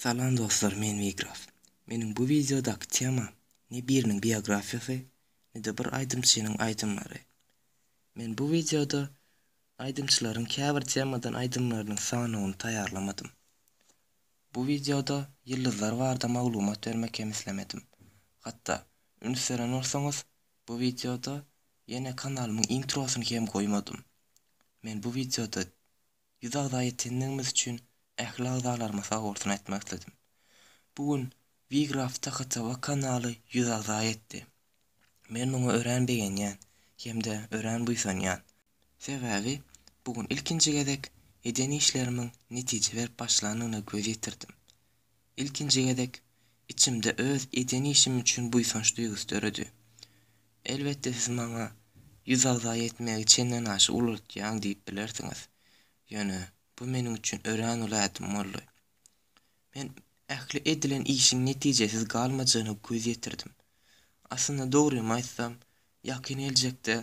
Salam dostlar men Wigraf. Meniň bu wideodaky temam ne biriniň biografiýasy ne-de bir aýdymçynyň aýdymlary. Men bu wideoda aýdymçylaryň käbir temadan aýdymlarynyň sanawyny taýýarlamadym. Bu wideoda ýyldyzlar barada maglumat bermek hem islemedim. Hatda üns beren bolsaňyz bu wideoda ýene kanalymyň introsyny hem goýmadym. Men bu wideoda 100 agza ýetendigimiz üçin ähli agzalaryma sagbolsun aýtmak isledim. Bu gün Wigraf THTV kanaly 100 agza ýetdi. Men muňa örän begenýän hem-de örän buýsanýan. Sebäbi bu gün ilkinji gezek eden işlerimiň netije berip başlandygyna göz ýetirdim. Ilkinji gezek içimde öz eden işim üçin buýsanç duýgusy döredi. Elbetde siz maňa 100 agza ýetmegi çendenaşa ulaltýaň diýip bilersiňiz. Ýöne bu meniň üçin örän uly ädim boldy. Men ähli edilen işiň netijesiz galmajagyna göz ýetirdim. Aslynda dogrymy aýtsam, ýakyn geljekde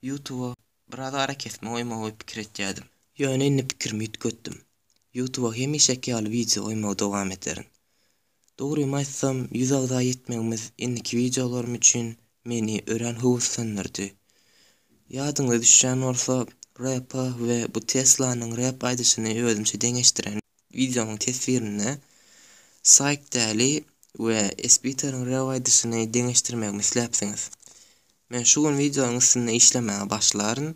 Ýutuba biraz arakesme goýmagy pikir etýärdim. Ýöne indi pikirimi üýtgetdim. Ýutuba hemişeki ýaly wideo goýmagy dowam ederin. Dogrymy aýtsam, 100 agza ýetmegimiz indiki wideolarym üçin meni örän höweslendirdi. Ýadyňyza düşýän bolsa, repa we bu Teslanyň rep aýdyşyny özümçe deňeşdiren wideomyň teswirinde Psych Däli we Esbiteriň rep aýdyşyny deňeşdirmegimi isläpsiňiz. Men şu gün wideonyň üstünde işlemäge başlaryn.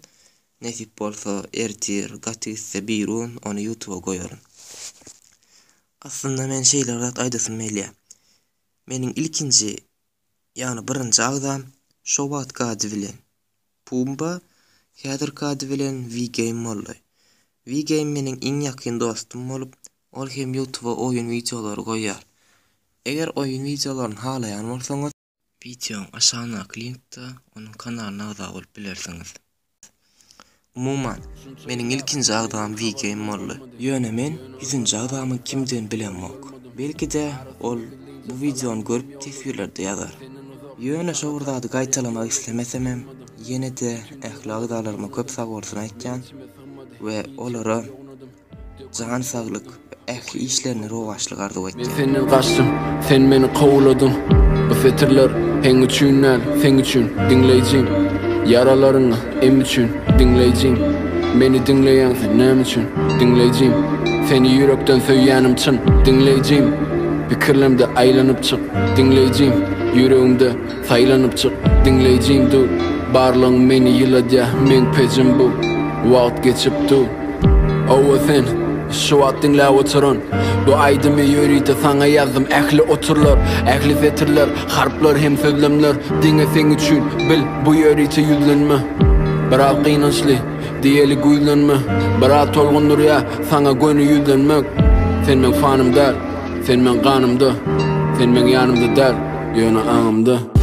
Nesip bolsa ertir, gaty gitse birigün ony ýutuba goýaryn. Aslynda men şeýle bir zat aýdasym gelýär. Meniň ilkinji, ýagny birinji agzam şo wagtky ady bilen Pumba, häzirki ady bilen V-Game boldy. V-Game meniň iň ýakyn dostum bolup, ol hem ýutuba oýun wideolary goýýar. Eger oýun wideolaryny halaýan bolsaňyz, Wideoň aşagyndaky linkde onuň kanalyna agza bolup bilersiňiz. Umuman, meniň ilkinji agzam VGame boldy. Ýöne men ýüzünji agzamyň kimdigini bilemok. Belki-de, ol bu wideony görüp teswirlerde ýazar. Ýöne şo bir zady gaýtalamak islemesemem, ýene-de ähli agzalaryma köp sagbolsun aýtýan we olara Jan saglyk we ähli işlerinde rowaçlyk arzuw Men etýän. senden gaçdym, sen meni kowladyň Bu setirler heň üçin däl, seň üçin, diňleýjim Ýaralaryňa em üçin, diňleýjim Meni diňleýäň sen näme üçin, diňleýjim Seni ýürekden söýýänim çyn, diňleýjim Pikirlemde aýlanyp çyk, diňleýjim Ýüregimde saýlanyp çyk, diňleýjim Dur, barlygyň meni ýyladýar, meň pejim bu Wagt geçip dur. Owa sen, şu wagt diňläp oturan Bu aýdymy ýörite saňa ýazdym Ähli oturlar, ähli setirler, harplar hem sözlemler Diňe seň üçin, bil, bu ýörite ýüzlenme Biraz gynançly, diýeli güýzlenme Biraz tolgundyrýar saňa göni ýüzlenmek Sen meň fanym däl, sen meň ganymda Sen meň ýanymda däl, ýöne aňymda.